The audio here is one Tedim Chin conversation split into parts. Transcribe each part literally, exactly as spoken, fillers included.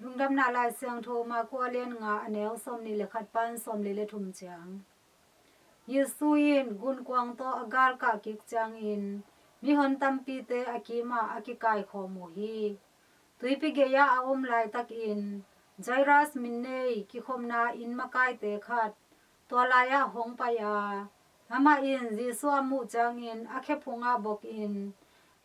Lungdamna Lai Siangtho Marku a lian nga, a neu sawmnih le khat pan sawmli le thum ciang. Jesu in gunkuang tawh a galkah kik ciangin mihon tampite a kimah a kikaikhawm uh hi. Tuipi gei-ah a om laitakin Jairus min nei kikhopna inn makaite khat tua lai-ah hong pai a, amah in Jesu a muh ciangin a khe phungah bokin,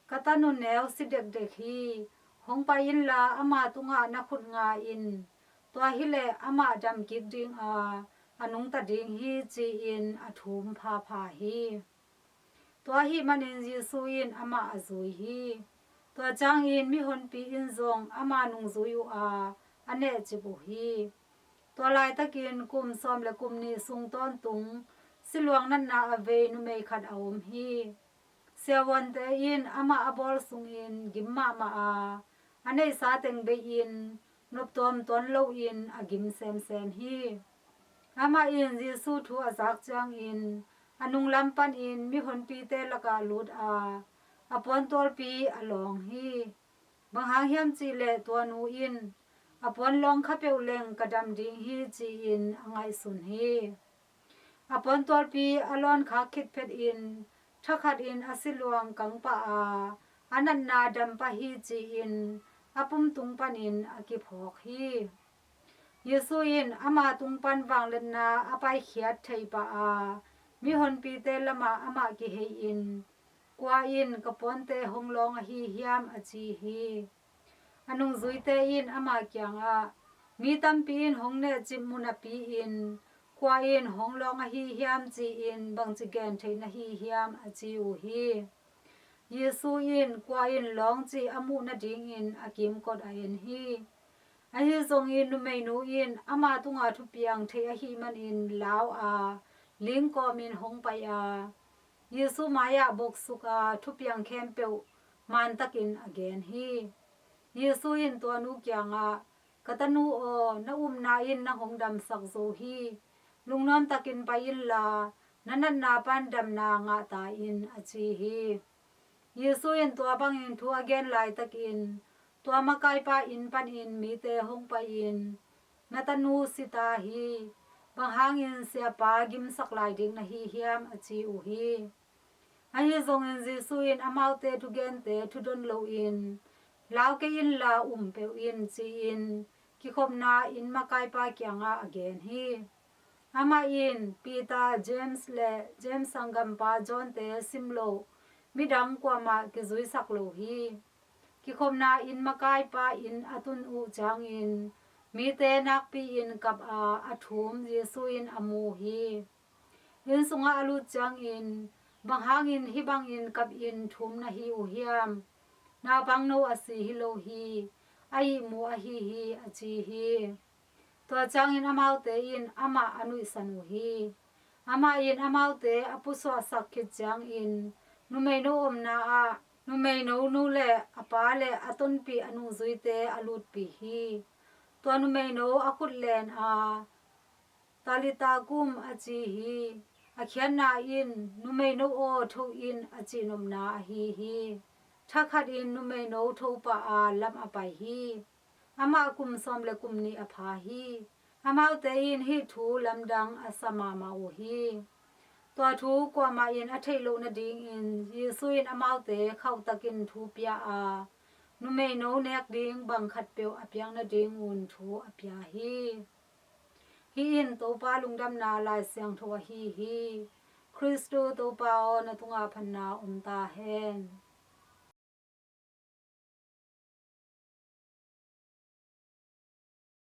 "Ka tanu neu si dekdek hi. Hong pai inla ama tungah na khut nga in. Tua hileh amah damkik dinga a nungta ding hi," ci-in a thum phapha hi. Tua ahih manin Jesu in amah a zui hi. Tua ciangin mihonpi in zong ama nungzui uh a, a nehcip uh hi. Tua laitakin kum sawm le kum nih sung tawntung siluang natna a vei numei khat a om hi. Siavuante in amah a bawl sungin gim mahmah a, a neihsa teng bei-in noptuam tuan loin a gim semsem hi. Amah in Jesu thu a zak ciangin a nunglam panin mihonpite lakah lut a, a puantualpi a lawng hi. Bang hang hiam cihleh tua nu in, "A puan lawng kha peuh leng ka dam ding hi," ci-in a ngaihsun hi. A puantualpi a lawn khak khit phetin thakhatin a siluang kang pah a, a natna dam pah hi, ci-in a pumtung panin a kiphawk hi. Jesu in ama tung pan vangliatna a paikhiat thei pah a, mihonpite lamah amah kihei-in, "Kua in ka puante hong lawng ahi hiam?" a ci hi. A nungzuite in ama kiangah, "Mi tampi in hong nehcip mu napi-in kua in hong lawng ahi hiam?" ci-in bangci gen theih na hi hiam, a ci uh hi. Jesu in kua in lawng cih a muh nadingin a kimkot a en hi. Ahi zongin numeinu in ama tunga thupiang thei ahih manin lau a, lingkawmin hong pai a, Jesu mai-ah boksuk a, thupiang khempeuh mantakin a gen hi. Jesu in tua nu kiangah, "Ka tanu aw, na upna in nang hong damsak zo hi. Lungnuam takin pai inla, na natna pan damna ngah ta in," a ci hi. Jesu in tua bangin thu a gen laitakin tua makaipa inn panin mite hong pai-in, "Na tanu si ta hi. Bang hangin siapa gimsak lai ding na hi hiam?" a ci uh hi. Ahi zongin Jesu in amaute thugente thudon loin, "Lau kei inla um peuh in," ci-in kikhopna inn makaipa kiangah a gen hi. Amah in Peter, James le James sanggampa John-te sim loh midang kuamah kizuisak lo hi. Kikhopna inn makaipa inn a tun uh ciangin mite nakpi-in kap a, a thum Jesu in a mu hi. Inn sungah a lut ciangin, "Bang hangin hih bangin kapin thum na hi uh hiam? Naupangno a si hi lo hi, a ihmu ahi hi," a ci hi. Tua ciangin amaute in amah a nuihsan uh hi. Amah in amaute a pusuahsak khit ciangin numeino omna ah numeino nu le a pa le a tonpih a nungzuite a lutpih hi. Tua numeino a khut len a, "Talitha kum," a ci hi. A khiatna in, "Numeino aw, tho in," a cihnopna ahi hi. Thakhatin numeino tho pah a, lam a pai hi. Amah kum sawm le kum nih a pha hi. Amaute in hih thu lamdang a sa mahmah uh hi. Tua thu kuamah in a theih loh nadingin Jesu in amaute khauhtakin thu pia a, numeino nek ding bang khatpeuh a piak nadingun thu a pia hi. Hih in Topa Lungdamna Lai Siangtho ahi hi. Khristu Topa aw, na tungah phatna om ta hen.